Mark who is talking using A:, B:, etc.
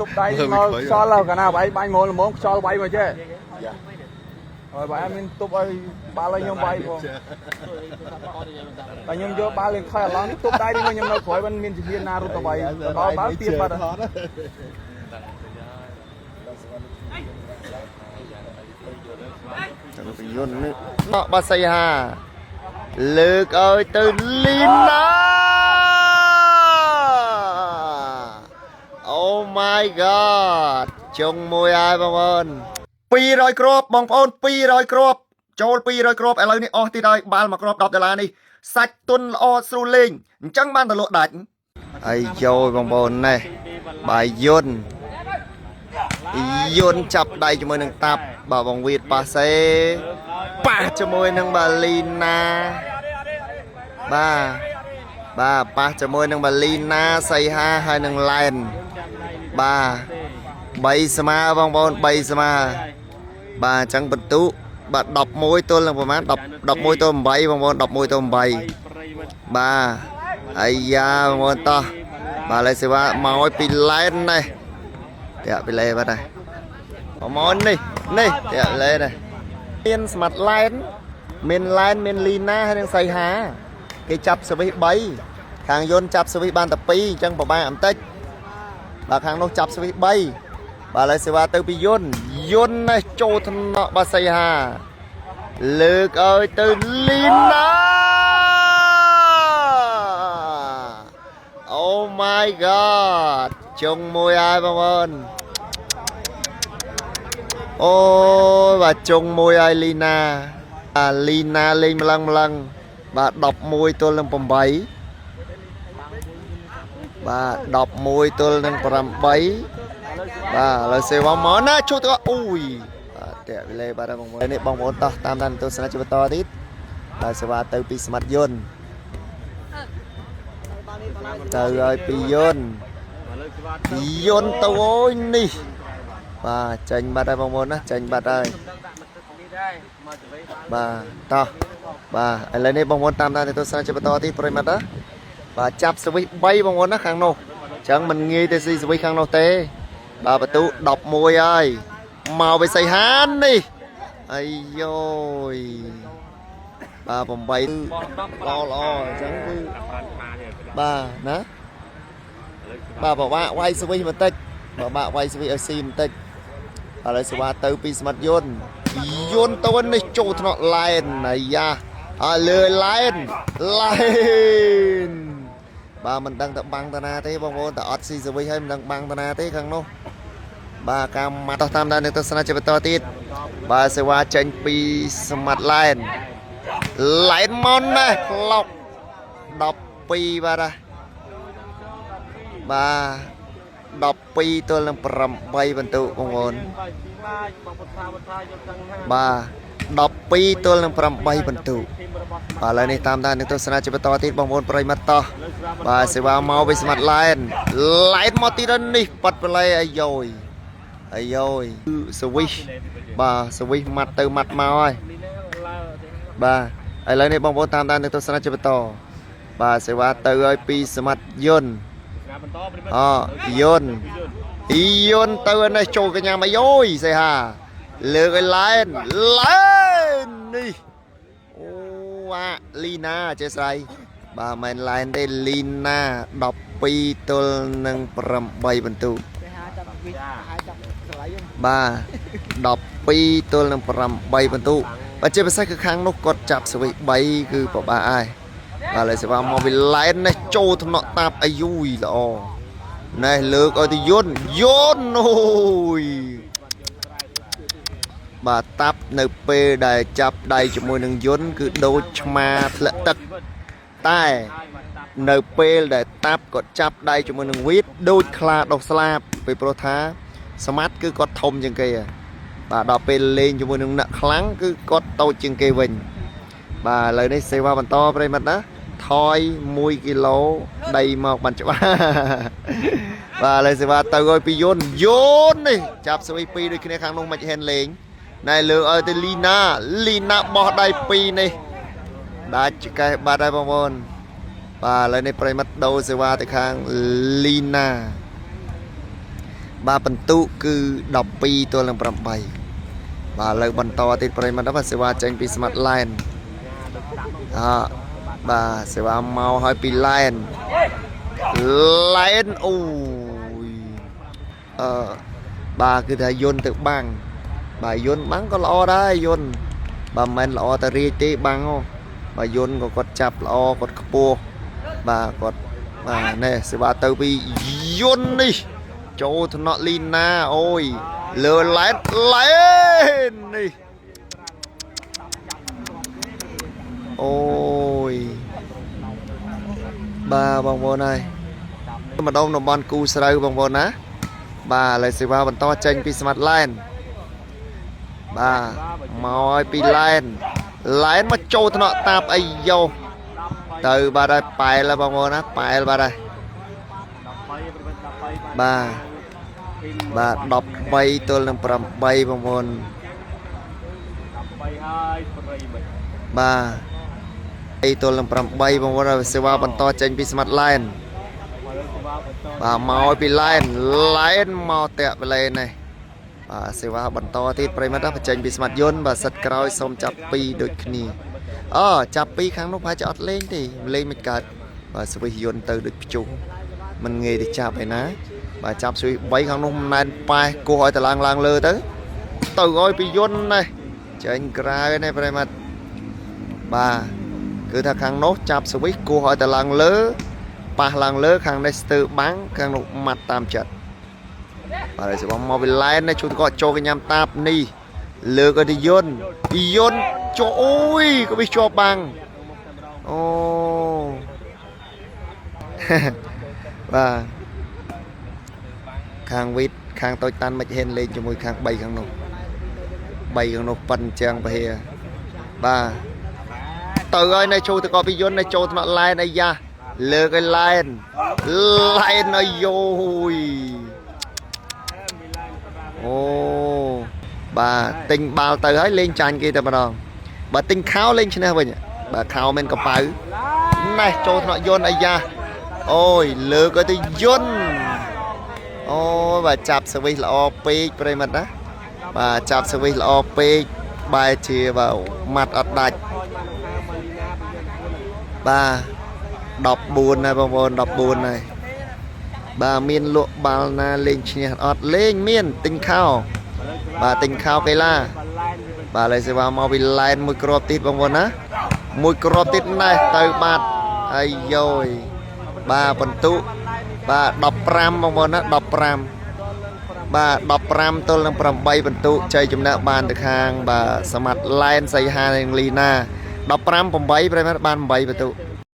A: ទប់ដៃមកខ្យល់កាលណាវាយបាញ់មកល្មមខ្យល់វាយមកចេះហើយបាយមានទប់ឲ្យបាល់ឲ្យខ្ញុំវាយផងតែខ្ញុំយកបាល់លេងខ້ອຍអាឡងនេះទប់ដៃនេះមកខ្ញុំនៅក្រោយមិនមានជំហានណារត់ទៅវាយដល់បាល់ទៀតបាត់
B: ទៅពីយុននេះដកបាសីហាលើកឲ្យទៅលីណា Oh my god ចុងមួយហើយបងប្អូន200គ្រាប់បងប្អូន200គ្រាប់ចូល200គ្រាប់ឥឡូវនេះអស់ទៀតហើយបាល់មួយគ្រាប់10ដុល្លារនេះសាច់ទុនល្អស្រួលលេងអញ្ចឹងបានទៅលក់ដាច់ហើយចូលបងប្អូននេះបាយយុនយុនចាប់ដៃជាមួយនឹងតាប់បាទបងវៀតប៉ាសេប៉ះជាមួយនឹងបាលីណាបាទបាទប៉ះជាមួយនឹងបាលីណាសីហាហើយនឹងឡែនបាទ3ស្មើបងប្អូន3ស្មើបាទអញ្ចឹងបន្ទុបាទ11ទល់នឹងប្រហែល10 11ទល់8បងប្អូន11ទល់8បាទអាយ៉ាបងប្អូនតោះបាទឥឡូវសេវាមកឲ្យពីឡែននេះតាក់ពីឡេបាត់ហើយបងប្អូននេះនេះតាក់ឡេនេះមានស្មាត់ឡែនមានឡែនមានលីណាហើយនិងសៃហាគេចាប់សវិស3ខាងយន្តចាប់សវិសបានតែ2អញ្ចឹងពិបាកបន្តិចបាទខាងនោះចាប់សវិស3បាទឥឡូវសេវាទៅពីយន្តយន្តនេះចូលថ្នាក់បាសៃហាលើកឲ្យទៅលីណា Oh my god ចុងមួយហើយបងប្អូនអូយបាទចុងមួយហើយលីណាអាលីណាលេងម្លឹងម្លឹងបាទ11ទល់នឹង8បាទ11ទល់នឹង8បាទឥឡូវសេវ៉ាមកណាជួយទៅអូយបាទតាក់វិលេបាទបងប្អូននេះបងប្អូនតោះតាមដានទស្សនាជាបន្តទៀតបាទសេវាទៅពីស្មាត់យន្តទៅឲ្យពីយន្តយន្តទៅអូយនេះបាទចាញ់បាត់ហើយបងប្អូនណាចាញ់បាត់ហើយបាទតោះបាទឥឡូវនេះបងប្អូនតាមដានទស្សនាជាបន្តទៀតប្រិយមិត្តណាបាទចាប់សវិស3បងប្អូនណាខាងនោះអញ្ចឹងមិនងាយទៅស៊ីសវិសខាងនោះទេបាទបន្ទុ11ហើយមកវិសីហាននេះអាយយបាទ8ល្អល្អអញ្ចឹងគឺបាទណាបាទបបាក់វាយសវិសបន្តិចបបាក់វាយសវិសឲ្យស៊ីបន្តិចឥឡូវសេវាទៅពីស្មាត់យន្តយន្តទៅនេះចូលថ្នាក់ឡែនអាយ៉ាហើយលើឡែនឡែនបាទមិនដឹងទៅបាំងតាណាទេបងប្អូនតែអត់ស៊ីសវិសហើយមិនដឹងបាំងតាណាទេខាងនោះបាទការម៉ាត់តោះតាមដាននឹងទស្សនាជាបន្តទៀតបាទសេវាចេញពីស្មាត់ឡែនឡែនមកណាស់ក្លុក12បាទណាបាទ12ទល់នឹង8បន្ទុបងប្អូនបាទ12ទល់នឹង8បន្ទុបាទឥឡូវនេះតាមដាននឹងទស្សនាជាបន្តទៀតបងប្អូនប្រិយមិត្តតោះបាទសេវាមកពីស្មាត់ឡែនឡែនមកទៀតនេះប៉ាត់ប្លែអាយយអាយយសវិសបាទសវិសម៉ាត់ទៅម៉ាត់មកហើយបាទឥឡូវនេះបងប្អូនតាមដាននឹងទស្សនាជាបន្តបាទសេវាទៅឲ្យពីស្មាត់យន្តអយន្តអ៊ីយន្តទៅនេះចូលកញ្ញាមកយយសេហាលើកឲ្យឡែនឡែននេះអូអាលីណាអចេះស្រ័យបាទមិនឡែនទេលីណា12ទល់នឹង8បន្ទុបាទ12ទល់នឹង8បន្ទុបាទជាពិសេសគឺខាងនោះគាត់ចាប់សវិស3គឺពិបាកហើយបាទឥឡូវសេវាមកវិឡែននេះចូលថ្នាក់តាប់អាយុយល្អនេះលើកឲ្យទៅយន្តយន្តអូយបាទតាប់នៅពេលដែលចាប់ដៃជាមួយនឹងយន្តគឺដូចឆ្មាធ្លាក់ទឹកតែនៅពេលដែលតាប់គាត់ចាប់ដៃជាមួយនឹងវីតដូចខ្លាដុះស្លាបពីព្រោះថាស្មាត់គឺគាត់ធំជាងគេហើយបាទដល់ពេលលេងជាមួយនឹងអ្នកខ្លាំងគឺគាត់តូចជាងគេវិញបាទឥឡូវនេះសេវាបន្តប្រិយមិត្តណាថយ1គីឡូដីមកបានច្បាស់បាទឥឡូវសេវាទៅឲ្យពីយន្តយន្តនេះចាប់ស្វីពីរដូចគ្នាខាងនោះមិនហ៊ានលេងណែលើកឲ្យទៅលីណាលីណាបោះដៃពីរនេះដាច់ចកេះបាត់ហើយបងប្អូនបាទឥឡូវនេះប្រិយមិត្តដូរសេវាទៅខាងលីណា បាទបន្ទុកគឺ12ទល់នឹង8បាទឥឡូវបន្តទៀតប្រិយមិត្តបាទសេវាចេញពីស្មាត់ឡែនអបាទសេវាមកហើយពីឡែនឡែនអូយអឺបាទគឺថាយន្តទៅបាំងបាទយន្តបាំងក៏ល្អដែរយន្តបាទមិនមែនល្អតែរាជទេបាំងហ៎បាទយន្តក៏គាត់ចាប់ល្អគាត់ខ្ពស់បាទគាត់បាទនេះសេវាទៅពីយន្តនេះចូលថ្នាក់លីណាអូយលើឡែនឡែននេះអូយបាទបងប្អូនហើយម្ដុំតំបន់គូស្រូវបងប្អូនណាបាទឥឡូវសេវាបន្តចេញពីស្មាត់ឡែនបាទមកឲ្យពីឡែនឡែនមកចូលថ្នាក់តាបអីយោទៅបាទហើយប៉ែលហើយបងប្អូនណាប៉ែលបាទហើយបាទបាទ13ទល់នឹង8បងប្អូន
A: 13ហើយប្រិមិត្ត
B: បាទ3ទល់នឹង8បងប្អូនសេវាបន្តចេញពីស្មាត់ឡែនបាទមកឲ្យពីឡែនឡែនមកតាក់បលែននេះបាទសេវាបន្តទៀតប្រិមិត្តបញ្ចេញពីស្មាត់យន្តបាទសិតក្រោយសូមចាប់2ដូចគ្នាអូចាប់2ខាងនោះប្រហែលជាអត់លេងទេលេងមិនកើតបាទស្វិសយន្តទៅដូចភ្ជុះមិនងាយទៅចាប់ឯណាបាទចាប់ស្វិស3ខាងនោះមិនណែនប៉ែះគោះឲ្យតឡើងឡើងលើទៅទៅឲ្យពីយន្តនេះចេញក្រៅនេះប្រិមិត្តបាទគឺថាខាងនោះចាប់ស្វិសគោះឲ្យតឡើងលើប៉ះឡើងលើខាងនេះស្ទើបាំងខាងនោះម៉ាត់តាមចិត្តបាទហើយសេមកពីឡែននេះជួនកចូលកញ្ញាំតាបនេះលើកឲ្យទៅយន្តយន្តចូលអូយក៏វាជាប់បាំងអូ បាទខាងវីតខាងតូចតាន់មិនហ៊ានលេងជាមួយខាង3ខាងនោះ3ខាងនោះប៉ិនជាងពហិបាទទៅហើយនៅចូលទៅកពីយន្តនៅចូលថ្នាក់ឡែនអាយ៉ាលើកឲ្យឡែនឡែនអាយយអូបាទទិញបាល់ទៅហើយលេងចាញ់គេតែម្ដងបើទិញខោលេងឈ្នះវិញបាទខោមិនកប៉ៅណេះចូលថ្នាក់យន្តអាយ៉ាអូយលើកឲ្យទៅយន្តអូយបាទចាប់សវិសល្អពេកប្រិមិត្តណាបាទចាប់សវិសល្អពេកបែរជាបាទម៉ាត់អត់ដាច់បាទ14ហើយបងប្អូន14ហើយបាទមានលក់បាល់ណាលេងឈ្នះអត់លេងមានទិញខោបាទទិញខោកីឡាបាទឥឡូវសេវាមកពីឡែនមួយគ្រាប់ទៀតបងប្អូនណាមួយគ្រាប់ទៀតណេះទៅបាត់អាយយបាទបន្ទុបាទ15បងប្អូនណា15បាទ15ទល់នឹង8បន្ទុជ័យជំនះបានទៅខាងបាទសមត្ថឡែនសីហានិងលីណា15 8ប្រិមត្តបាន8បន្ទុ